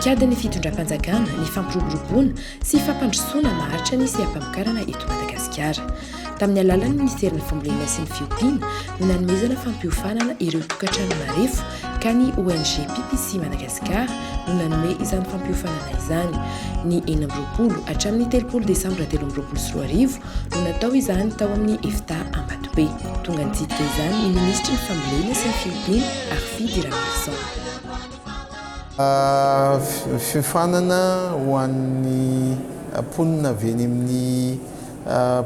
Paikadin'ny fitondram-panjakana ny fampiroboroboana sy fampandrosoana maharitra ny seha-pamokarana eto Madagasikara. Tamin'ny alalan'ny minisiteran'ny Fambolena sy ny Fiompiana no nanomezana fampiofanana ireo tokantrano marefo ka ny ONG PPC Madagascar no nanome izany fampiofanana izany. Ny 26 hatramin'ny 30 desambra 2023 no natao izany tao amin'ny EFTA Ambatobe. Tonga nitsidika izany ny minisitry ny Fambolena sy ny Fiompiana, Harifidy Ramilison. Fiofanana ho an'ny mponina avy eny amin'ny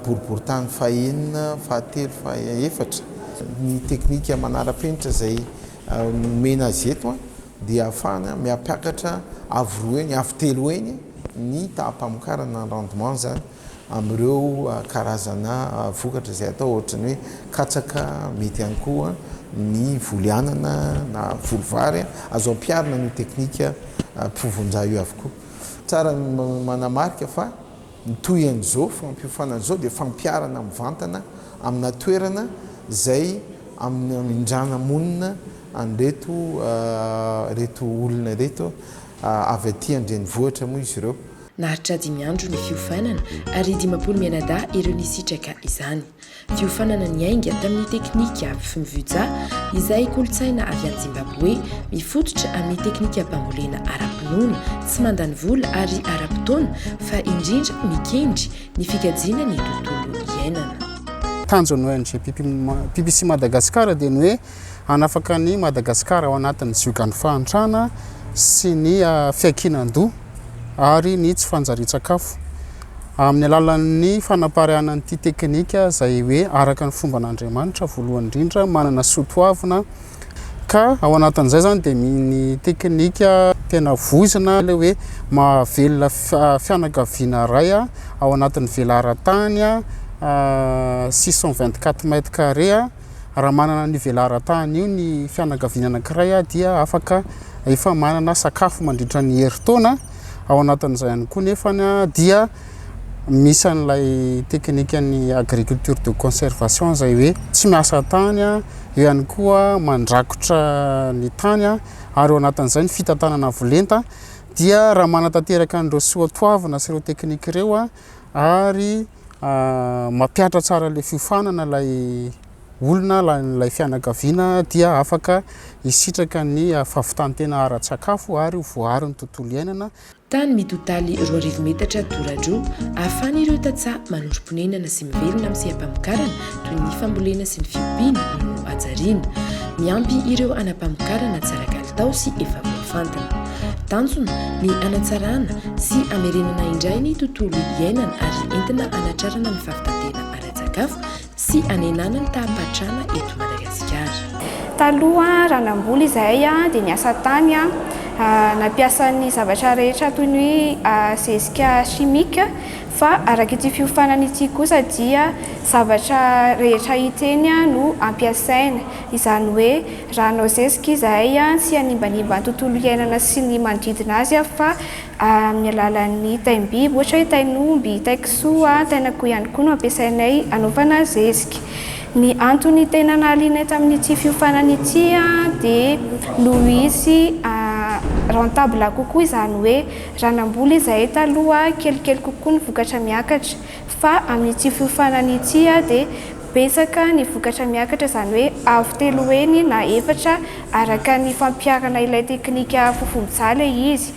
boriborintany fahenina, fahatelo, fahaefatra. Ny teknika manara-penitra izay nomena azy eto dia ahafahana miampiakatra avo roa heny, avo telo heny ny taham-pamokarana, ny rendement izany. amin'ireo karazana vokatra izay atao ohatra ny hoe katsaka, mety ihany koa ny voly anana na voly vary, azo ampiharina an'io teknika mpivonja io avokoa. Tsara ny manamarika fa ny tohin'izao fampiofanana izao dia fampiharana mivantana amina toerana izay amindrana monina an'ireto ireto olona ireto avy aty an-drenivohitra moa izy ireo. Naharitra dimy andro ny fiofanana ary 50 mianadahy ireo nisitraka izany. Fiofanana niainga tamin'ny teknika Pfumvudza izay kolontsaina avy any Zimbabwe mifototra amin'ny teknikam-pambolena ara-pinoana, tsy mandany vola ary ara-potoana fa indrindra mikendry ny fikajiana ny tontolo iainana. Tanjon'ny ONG PPC Madagascar dia ny hoe hanafaka an'i Madagasikara ao anatin'ny ziogan'ny fahantrana sy ny fiankinan-doha ary ny tsy fanjarian-tsakafo amin'ny alalan'ny fanapariahana an'ity teknika izay hoe araka ny fomban'Andriamanitra voalohany indrindra manana soa toavina ka ao anatin'izay izany dia ny teknika tena voizina ilay hoe mahavelona fianakaviana iray ao anatin'ny velaran-tany 624 mètres carrés. Raha manana an'io velaran-tany io ny fianakaviana anankiray dia afaka efa manana sakafo mandritra ny herintaona. Ao anatin'izay ihany koa nefany dia misy an'ilay teknikan'ny agriculture de conservation izay hoe tsy miasa tany, eo ihany koa mandrakotra ny tany ary ao anatin'izay ny fitantanana avo lenta dia raha manatanteraka an'ireo soatoavina sy ireo teknika ireo ary mampihatra tsara ilay fiofanana ilay olona na ilay fianakaviana dia afaka hisitraka ny fahavitan-tena ara-tsakafo ary ho voaaro ny tontolo iainana. Tany mitotaly 2000 metatra toradroa ahafahan'ireo tantsaha manorim-ponenana sy mivelona amin'ny seha-pamokarana toy ny fambolena sy ny fiompiana no hajariana. Miampy ireo anam-pamokarana tsara kalitao sy efa voafantina. Tanjona ny hanatsarana sy hamerenana indray ny tontolo iainana ary entina hanatrarana ny fahavitan-tena ara-tsakafo sy hanenana ny taham-pahantrana eto Madagasikara. Taloha raha namboly izahay dia niasa tany, nampiasa ny zavatra rehetra toy ny hoe zezika chimique fa araka ity fiofanana ity kosa dia zavatra rehetra hita eny no ampiasaina, izany hoe raha hanao zezika izahay tsy hanimbanimba ny tontolo iainana sy ny manodidina azy fa amin'ny alalan'ny taim-biby, ohatra hoe tain'omby, tain-kisoa, tain'akoho ihany koa no ampiasainay hanaovana zezika. Ny antony tena nahaliana ahy tamin'ity fiofanana ity dia noho izy rentable kokoa, izany hoe raha namboly izahay taloha kelikely kokoa ny vokatra miakatra fa amin'ity fiofanana ity dia betsaka ny vokatra miakatra, izany hoe avo telo heny na efatra araka ny fampiharana ilay teknika fofo-mijaly izy.